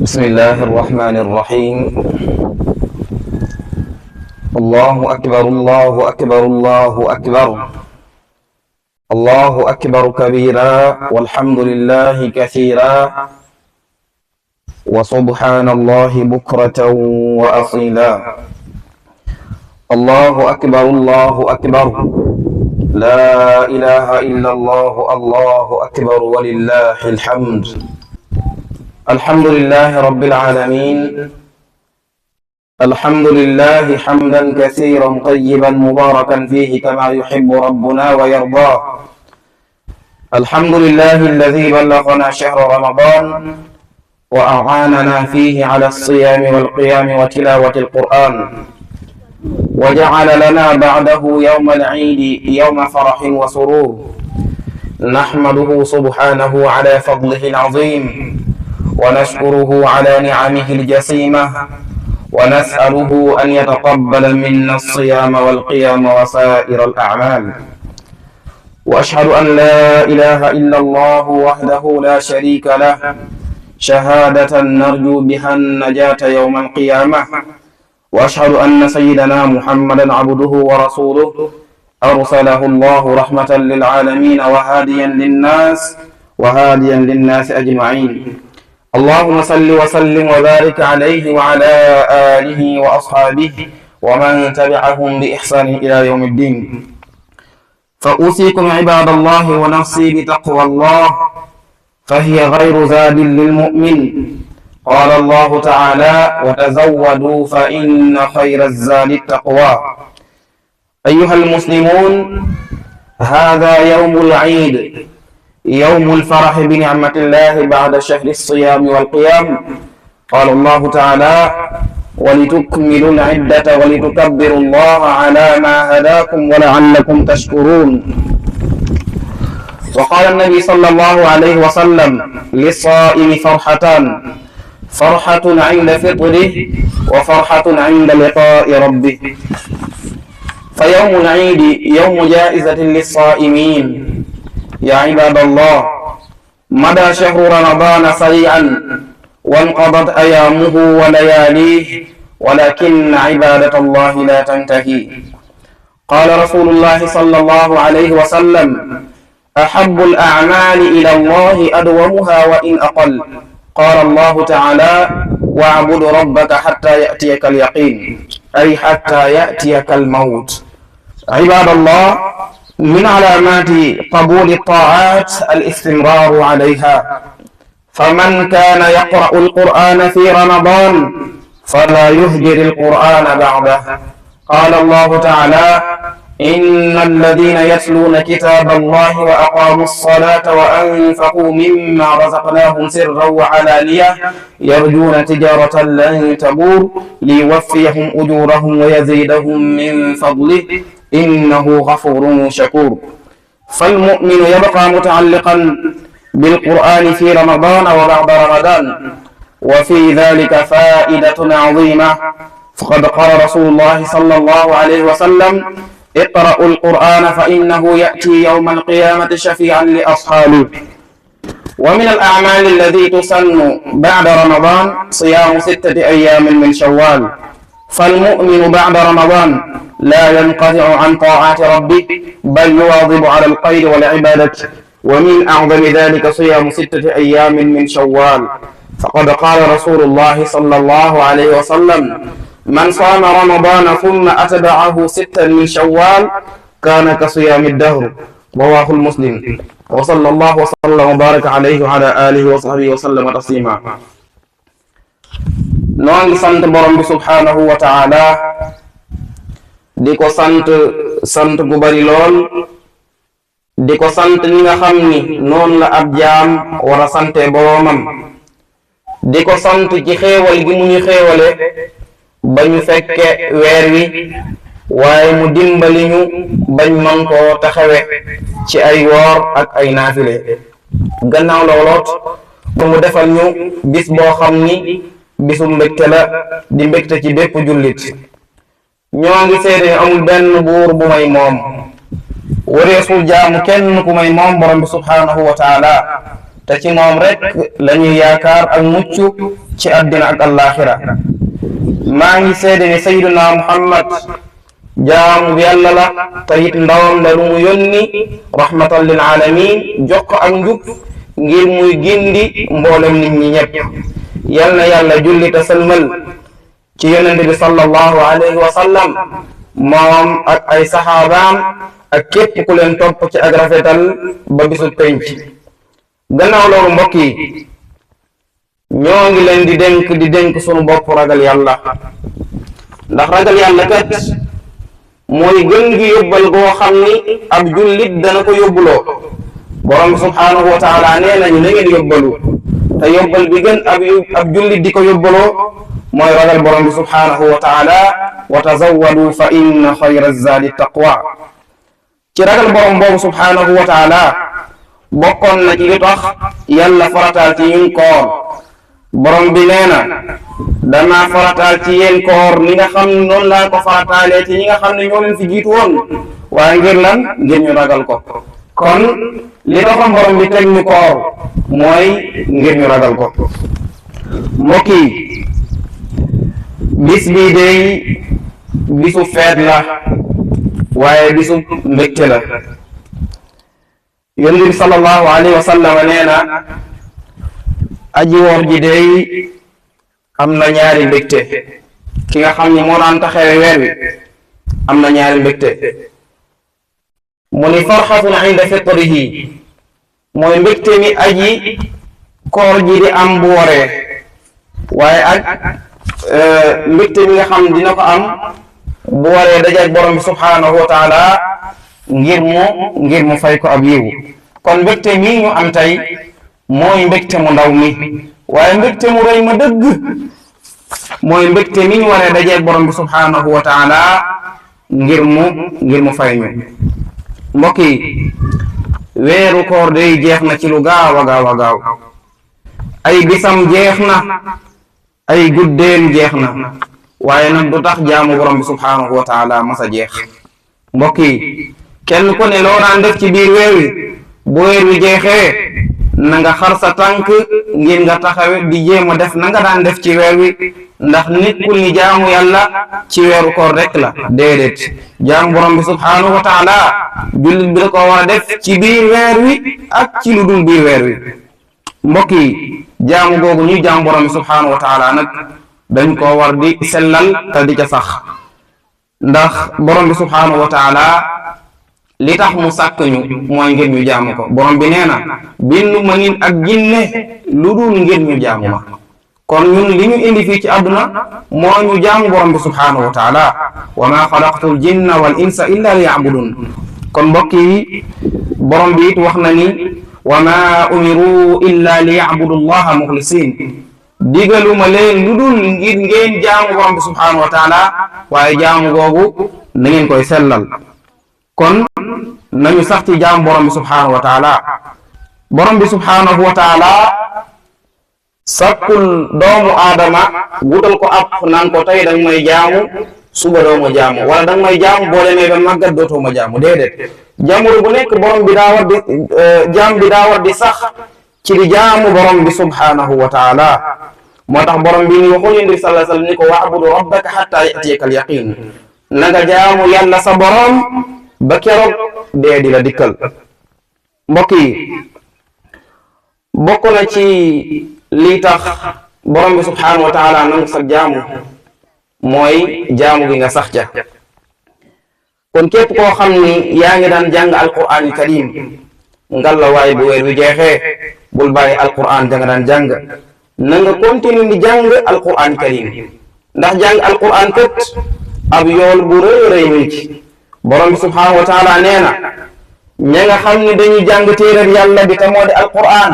بسم الله الرحمن الرحيم. الله أكبر الله أكبر الله أكبر الله أكبر كبيرا والحمد لله كثيرا وسبحان الله بكرة وأصيلا. الله أكبر الله أكبر لا إله إلا الله الله أكبر ولله الحمد. الحمد لله رب العالمين. الحمد لله حمدا كثيرا طيبا مباركا فيه كما يحب ربنا ويرضاه. الحمد لله الذي بلغنا شهر رمضان وأعاننا فيه على الصيام والقيام وتلاوة القرآن، وجعل لنا بعده يوم العيد يوم فرح وسرور، نحمده سبحانه على فضله العظيم ونشكره على نعمه الجسيمة، ونسأله أن يتقبل منا الصيام والقيام وسائر الأعمال. وأشهد أن لا إله إلا الله وحده لا شريك له شهادة نرجو بها النجاة يوم القيامة. وأشهد أن سيدنا محمدا عبده ورسوله أرسله الله رحمة للعالمين وهاديا للناس أجمعين. اللهم صل وسلم وبارك عليه وعلى آله وأصحابه ومن تبعهم بإحسان إلى يوم الدين. فأوصيكم عباد الله ونفسي بتقوى الله، فهي غير زاد للمؤمن. قال الله تعالى: وتزودوا فإن خير الزاد التقوى. أيها المسلمون، هذا يوم العيد، يوم الفرح بنعمة الله بعد شهر الصيام والقيام. قال الله تعالى: ولتكملوا العدة ولتكبروا الله على ما هداكم ولعلكم تشكرون. وقال النبي صلى الله عليه وسلم: للصائم فرحتان، فرحة عند فطره وفرحة عند لقاء ربه. فيوم العيد يوم جائزة للصائمين. يا عباد الله، مدى شهر رمضان سريعا وانقضت أيامه ولياليه، ولكن عبادة الله لا تنتهي. قال رسول الله صلى الله عليه وسلم: أحب الأعمال إلى الله أدومها وإن أقل. قال الله تعالى: واعبد ربك حتى يأتيك اليقين، أي حتى يأتيك الموت. عباد الله، من علامات قبول الطاعات الاستمرار عليها، فمن كان يقرأ القرآن في رمضان فلا يهجر القرآن بعده. قال الله تعالى: إن الذين يتلون كتاب الله وأقاموا الصلاة وأنفقوا مما رزقناهم سرا وعلانية يرجون تجارة لن تبور ليوفيهم أجورهم ويزيدهم من فضله إنه غفور شكور. فالمؤمن يبقى متعلقا بالقرآن في رمضان وبعد رمضان، وفي ذلك فائدة عظيمة. فقد قال رسول الله صلى الله عليه وسلم: اقرأوا القرآن فإنه يأتي يوم القيامة شفيعا لأصحابه. ومن الأعمال التي تسن بعد رمضان صيام 6 أيام من شوال. فالمؤمن بعد رمضان لا ينقطع عن طاعات ربه، بل يواظب على الخير والعبادة. ومن أعظم ذلك صيام 6 أيام من شوال. فقد قال رسول الله صلى الله عليه وسلم: من صام رمضان ثم أتبعه 6 من شوال كان كصيام الدهر. رواه المسلم. وصلى الله وسلم وبارك عليه وعلى آله وصحبه وسلم تسليما. noo ngi sant borom bi subhanahu wa taala, di ko sant gu bari lool, di ko sant ni nga xam ni noonu la ab jaam war a sante boromam, di ko sant ci xéewal gi mu ñu xéewale ba ñu fekke weer wi, waaye mu dimbali ñu bañ man koo taxawe ci ay woor ak ay naafile. gannaaw looloot mu defal ñu bis boo xam ni bisu mbégte la, di mbégte ci bépp jullit. ñoo ngi seede amul benn buur bu may moom, wareesul jaamu kenn ku may moom borom bi subhanahu wa taala, te ci moom rek lañuy yaakaar ak mucc ci àddina ak àllaaxira. maa ngi seede ne sayyiduna Muhammad jaamu yàlla la te it ndawam la lu mu yónni rahmatan lil alamin jox ko ak njub ngir muy gindi mboolem nit ñi ñëpp. yal na yàlla julli te sëlmal ci yonent bi sallallahu alayhi wa sallam moom ak ay saxaabaam ak képp ku leen topp ci ak rafetal ba bisu penc. gannaaw loolu mbokk yi ñoo ngi leen di dénk sunu bopp ragal yàlla, ndax ragal yàlla kat mooy gën gi yóbbal goo xam ni ab jullit dana ko yóbbuloo. borom subhaanahu wa taala nee nañu na ngeen yóbbalu, te yóbbal bi gën ab jullit di ko yóbbaloo mooy ragal borom bi subhaanahu wa taala wa tazawwadu fa inna xayra zaadi taqwa. ci ragal borom boobu subhaanahu wa taala bokkoon na ci li tax yàlla farataal ci ñun koor. borom bi nee na danaa farataal ci yéen koor ni nga xam ne noonu laa ko farataalee ci ñi nga xam ne ñoo leen fi jiitu woon, waaye ngir lan? ngir ñu ragal ko. kon li taxoon borom bi teg ñu koor mooy ngir ñu ragal ko. mbokk yi bis bii day bisu feet la, waaye bisu mbégte la. yonent bi sallallahu alayhi wa sallam nee na aji woor ji day am na ñaari mbégte. ki nga xam ni moo daan taxawe weer wi am na ñaari mbégte. mu ni farxatun inda fitrihi mooy mbégte mi aji koor ji di am bu woree, waaye ak mbégte mi nga xam dina ko am bu waree dajeek borom bi subhaanahu wa taala ngir mu fay ko ab yiw. kon mbégte mi ñu am tey mooy mbégte mu ndaw mi, waaye mbégte mu rëy ma dëgg mooy mbégte mi ñu waree dajeek borom bi subhaanahu wa taala ngir mu fay ñu. mbokk yi weeru koor day jeex na ci lu gaaw a gaaw ay bisam jeex na, ay guddeem jeex na, waaye nag du tax jaamu borom bi subhaanahu wa taala masa jeex. mbokk yi kenn ku ne loo daan def ci biir weer wi bu weer wi jeexee na nga xar sa tànk ngir nga taxawe di jéem a def na nga daan def ci weer wi, ndax nekkul ni jaamu yàlla ci weeru koor rek la, déedéet. jaamu borom bi subhaanahu wa taala jullit bi da ko war a def ci biir weer wi ak ci lu dul biir weer wi. mbokk yi jaamu googu ñuy jaamu borom bi subhaanahu wa taala nag dañ koo war di sellal te di ca sax, ndax borom bi subhaanahu wa taala li tax mu sàkk ñu mooy ngir ñu jaamu ko. borom bi nee na bindu ma nit ak jinne lu dul ngir ñu jaamu ma. kon ñun li ñu indi fii ci àdduna moo ñu jaamu borom bi subhaanahu wa taala wa ma xalaqtul jinna wal insa illa li yabudun. kon mbokk yi borom bi it wax na ni wa ma umiru illa li yabudu allaha muxlisin, digaluma leen lu dul ngir ngeen jaamu borom bi subhaanahu wa taala, waaye jaamu googu na ngeen koy sellal. kon nañu sax ci jaamu borom bi subhaanahu wa taala. borom bi subhaanahu wa taala sakkul doomu aadama wutal ko ab naan ko tey danga may jaamu suba doo ma jaamu, wala danga may jaamu boo demee ba màggat dootoo ma jaamu, déedéet. jamono bu nekk borom bi daa war di jaam bi daa war di sax ci di jaamu borom bi subhaanahu wa taala. moo tax borom bi ni waxul yonent bi sallallahu alayhi wa sallam ni ko wa'budu rabbaka hatta ya'tiyaka al yaqin, na nga jaamu yàlla sa borom ba keroog dee di la dikkal. mbokk yi bokk na ci lii tax borom bi subhaanahu wa taala nangu sax jaamu mooy jaamu gi nga sax ja. kon képp koo xam ni yaa ngi daan jàng alqur'aan karim ngalla waaye bu weer wi jeexee bul bàyyi alqur'aan ja nga daan jàng, na nga continue di jàng alqur'aan karim, ndax jàng alqur'aan kat ab yool bu rëy rëy mi ci. borom bi subhaanahu wa taala nee na ña nga xam ni dañuy jàng téereb yàlla bi te moo di alqur'aan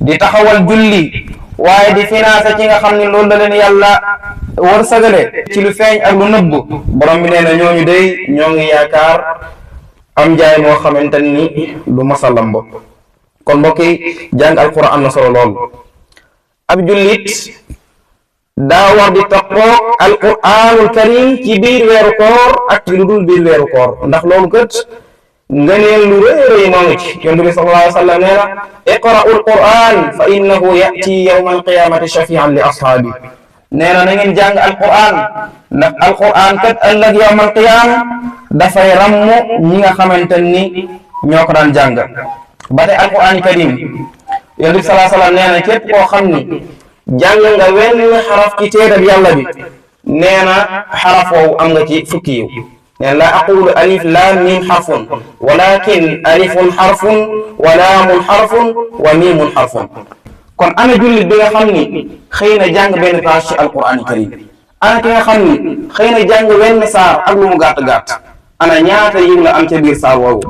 di taxawal julli, waaye di financé ci nga xam ni loolu la leen yàlla war sagale ci lu feeñ ak lu nëbb. borom bi nee na ñooñu day ñoo ngi yaakaar am njaay moo xamante ni lu masalambo. kon mbokk yi jàng alqur'aan am na solo lool. ab jullit daa war di taqoo alqur'aanul karim ci biir weeru koor ak ci lu dul biir weeru koor, ndax loolu kat ngëneel lu rëy rëy moo ngi ci. Yonent bi sallallahu alayhi wa sallam nee na iqra'u alquran fa innahu ya'ti yawma alqiyamati shafi'an li ashaabi. nee na ngeen jàng alquran ndax alquran kat ëllëg yawma alqiyama dafay rammu ñi nga xamante ni ñoo ko daan jàng. ba tey alquran karim Yonent bi sallallahu alayhi wa sallam nee na képp koo xam ni jàng nga wenn xaraf ci téereb yàlla bi nee na xaraf woowu am nga ci fukki yiw. nee la aqulu alif laam miim xarfun walakin alifun xarfun wa laamun xarfun wa miimun xarfun. kon ana jullit bi nga xam ni xëy na jàng benn page ci alquran karim, ana ki nga xam ni xëy na jàng wenn saar ak lu mu gàtt gàtt, ana ñaata yiw la am ca biir saar woowu.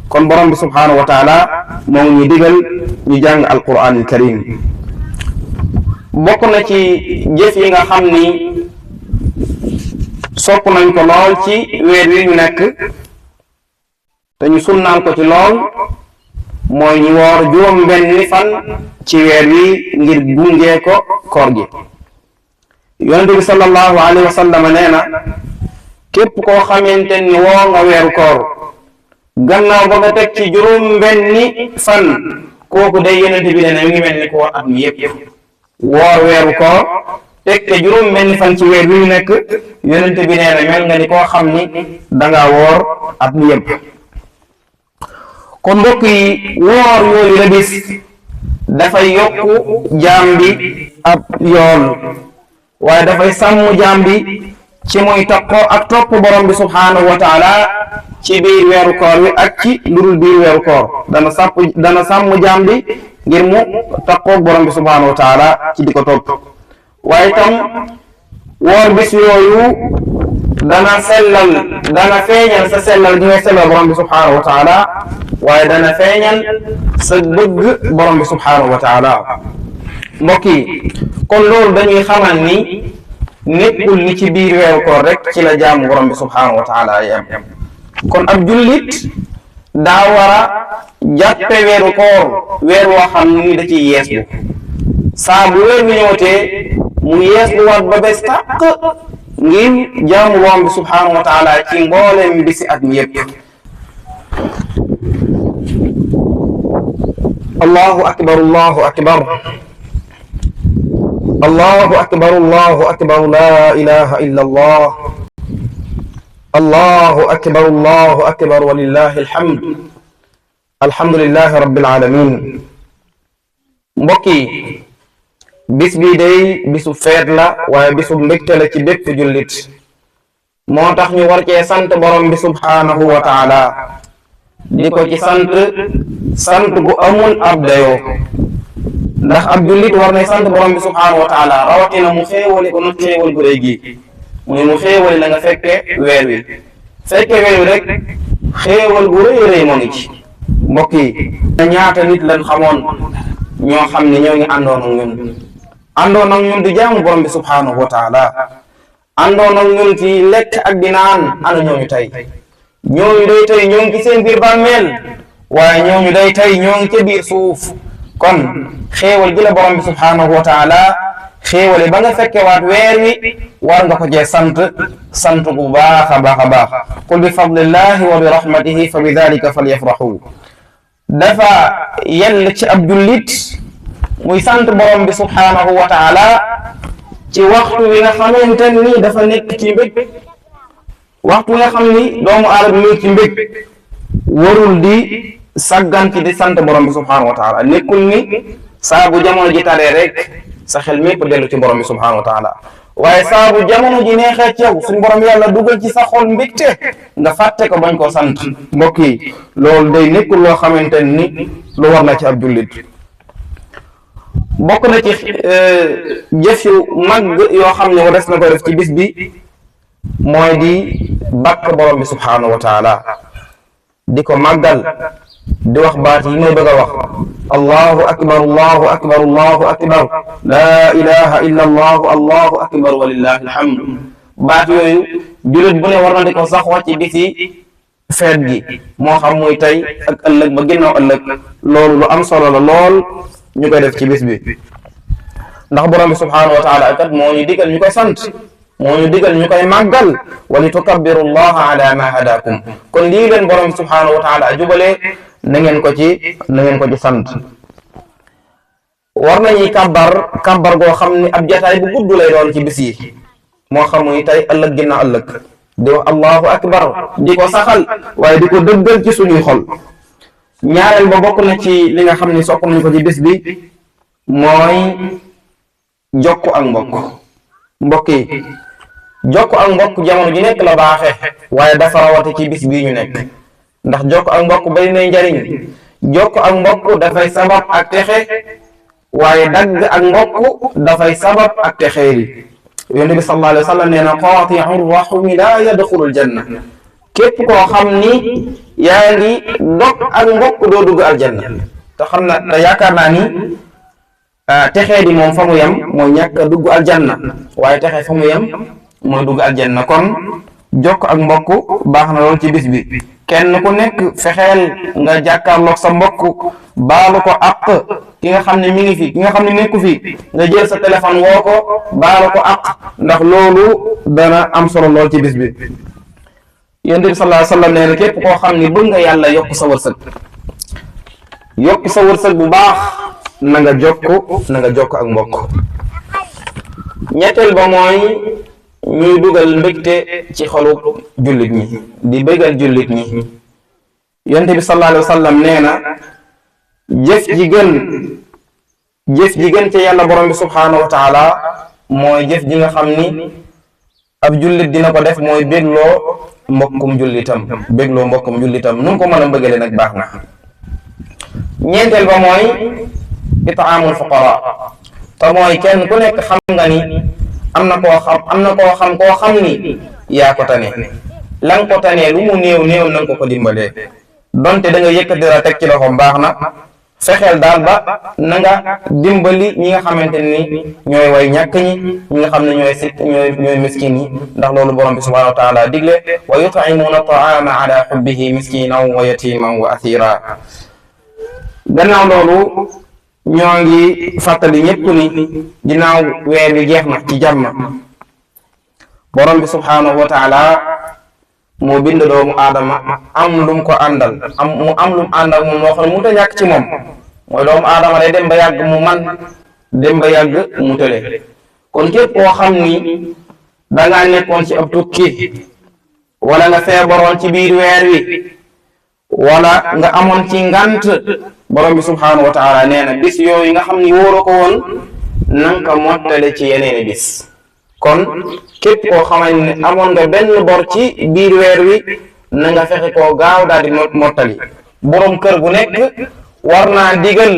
kon borom bi subhaanahu wa taala moom ñu digal ñu jàng alquran karim. bokk na ci jëf yi nga xam ni sopp nañ ko lool ci weer wi ñu nekk te ñu sunnaan ko ci lool mooy ñu woor juróom benni fan ci weer wi ngir gungee ko koor gi. Yonent bi sallallahu alayhi wa sallam nee na képp koo xamante ni woo nga weeru koor gannaaw ba nga teg ci juróom benni fan kooku day Yonent bi nee na mi ngi mel ni ko woor at mi yépp. woor weeru koor teg te juróom benni fan ci weer wi ñu nekk Yonent bi nee na mel nga ni koo xam ni danga woor at mi yépp. kon mbokk yi woor yooyu la bis dafay yokku jaam bi ab yoon waaye dafay sàmm jaam bi ci muy takkoo ak topp borom bi subhaanahu wa taala ci biir weeru koor wi ak ci ludul biir weeru koor dana sàmm jaam bi ngir mu takkoo borom bi subhaanahu wa taala ci di ko topp. waaye tam woor bis yooyu dana feeñal sa sellal gi ngay sellal borom bi subhaanahu wa taala waaye dana feeñal sa bëgg borom bi subhaanahu wa taala. mbokk yi kon loolu dañuy xamal ni nekkul ni ci biir weeru koor rek ci la jaamu borom bi subhaanahu wa taala yam. kon ab jullit daa war a jàppe weeru koor weer woo xam ni da ciy yees bu saa bu weer wi ñëwatee mu yees bu waat ba bés tàq ngir jaamu borom bi subhaanahu wa taala ci mboolem bisi at mi yépp. allahu akbar allahu akbar allahu akbar allahu akbar la ilaha illa allah allahu akbar walillahi alhamd alhamdulillahi rabbil alamin. mbokk yi bis bii day bisu feet la waaye bisu mbégte la ci bépp jullit moo tax ñu war cee sant borom bi subhaanahu wa taala di ko ci sant gu amul ab dayoo ndax ab jullit war nay sant borom bi subhaanahu wa taala rawatina mu xéewali ko nag xéewal gu rëy gi muy mu xéewali la nga fekke weer wi rek xéewal gu rëy rëy moo ngi ci. mbokk yi ñaata nit lañ xamoon ñoo xam ne ñoo ngi àndoon ak ñun di jaamu borom bi subhaanahu wa taala àndoon ak ñun ci lekk ak di naan. ana ñooñu tey day tey ñoo ngi ci seen biir bàmmeel waaye ñooñu day tey ñoo ngi ca biir suuf. kon xéewal gi la borom bi subhaanahu wa taala xéewale ba nga fekke waat weer wi war nga ko cee sant bu baax a baax qul bi fadlillahi wa bi rahmatihi fa bi dalika falyafrahu. dafa yell ci ab jullit muy sant borom bi subhaanahu wa taala ci waxtu wi nga xamante ni dafa nekk ci mbég waxtu wi nga xam ni doomu aadama mi ci mbég warul di sàggan ci di sant borom bi subhaanahu wa taala. nekkul ni saa bu jamono ji taree rek sa xel mépp dellu ci borom bi subhaanahu wa taala waaye saa bu jamono ji neexee ci yow suñu borom yàlla dugal ci sa xol mbégte nga fàtte ko bañ koo sant. mbokk yi loolu day nekkul loo xamante ni lu war na ci ab jullit. bokk na ci jëf yu mag yoo xam ne des na ko def ci bis bi mooy di bàkk borom bi subhaanahu wa taala di ko màggal di wax baat yi may bëgg a wax allahu akbar allahu akbar allahu akbar laa ilaha illa allahu allahu akbar walillahi alhamd. baat yooyu jullit bu ne war na di ko saxoo ci bisi feet gi moo xam muy tey ak ëllëg ba ginnaaw ëllëg. loolu lu am solo la lool ñu koy def ci bis bi ndax borom bi subhaanahu wa taala kat moo ñu digal ñu koy sant moo ñu digal ñu koy màggal wa li tukabbiru llaha ala ma hadakum kon lii leen borom subhanahu wa taala jubalee na ngeen ko ci sant. war nañuy kàbbar goo xam ni ab jataay bu gudd lay doon ci bis yi moo xam ni tey ëllëg ginnaaw ëllëg di wax allahu akbar di ko saxal waaye di ko dëggal ci suñuy xol. ñaareel ba bokk na ci li nga xam ni sopp nañ ko ci bis bi mooy jokk ak mbokk yi jokk ak mbokk jamono ji nekk la baaxe waaye dafa rawati ci bis bii ñu nekk ndax jokk ak mbokk bari nay njariñ. jokk ak mbokk dafay sabab ak texe waaye dagg ak mbokk dafay sabab ak texeeri. yonent bi sallallahu alayhi wa sallam nee na qaati'u rahmi laa yadxulul janna képp koo xam ni yaa ngi dog ak mbokk doo dugg aljanna. te xam na te yaakaar naa ni texee di moom fa mu yem mooy ñàkk a dugg aljanna waaye texe fa mu yem mooy dugg aljanna. kon jokk ak mbokk baax na lool ci bis bi. kenn ku nekk fexeel nga jàkkaarloog sa mbokk baalu ko àq ki nga xam ne mi ngi fi ki nga xam ne nekku fi nga jël sa téléphone woo ko baalu ko àq ndax loolu dana am solo lool ci bis bi. yonent bi sallallahu alayhi wa sallam nee na képp koo xam ni bëgg nga yàlla yokk sa wërsëg bu baax na nga jokk ak mbokk. ñetteel ba mooy ñuy dugal mbégte ci xolu jullit ñi di bégal jullit ñi. yonent bi sallallahu alayhi wa sallam nee na jëf ji gën ci yàlla borom bi subhaanahu wa taala mooy jëf ji nga xam ni ab jullit dina ko def mooy bégloo mbokkum jullitam nu mu ko mën a mbëggale nag baax na. ñeenteel ba mooy itaamul fuqara te mooy kenn ku nekk xam nga ni am na koo xam ni yaa ko tane la nga ko tanee lu mu néew na nga ko dimbalee donte da nga yëkkati dara teg ci loxoom baax na. fexeel daal ba na nga dimbali ñi nga xamante ni ñooy way ñàkk ñi nga xam ne ñooy miskin yi ndax loolu borom bi subhanahu wa taala digle wa yut'imuuna ta'aama ala hubbihi miskinan wa yatiman wa athira. gannaaw loolu ñoo ngi fàttali ñëpp ni ginnaaw weer wi jeex na ci jàmm borom bi subhanahu wa taala moo bind doomu aadama am lum ko àndal am lum àndal moom moo xam ne mënut a ñàkk ci moom mooy doomu aadama day dem ba yàgg mu man dem ba yàgg mu tële. kon képp koo xam ni dangaa nekkoon ci ab tukki wala nga feebaroon ci biir weer wi wala nga amoon ci ngant borom bi subhanahu wa taala nee na bis yooyu nga xam ni wóoroo ko woon nanga ko mottale ci yeneeni bis. kon képp koo xamante ne amoon nga benn bor ci biir weer wi na nga fexe koo gaaw daal di mottali. borom kër gu nekk war naa digal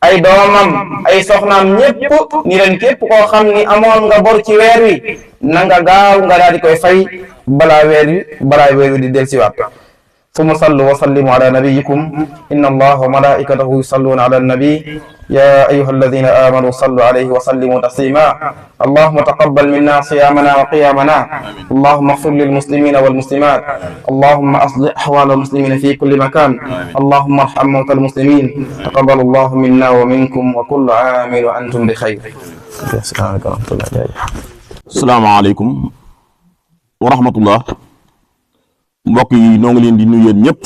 ay doomam ay soxnaam ñépp ni leen képp koo xam ni amoon nga bor ci weer wi na nga gaaw nga daal di koy fay balaa weer wi di dellusiwaat. ثم صلوا وسلموا على نبيكم إن الله وملائكته يصلون على النبي يا أيها الذين آمنوا صلوا عليه وسلموا تسليما اللهم تقبل منا صيامنا وقيامنا اللهم اغفر للمسلمين والمسلمات اللهم أصلح أحوال المسلمين في كل مكان اللهم ارحم موتى المسلمين تقبل الله منا ومنكم وكل عام وأنتم بخير. السلام عليكم ورحمة الله. mbokk yi noo ngi leen di nuyu yéen ñëpp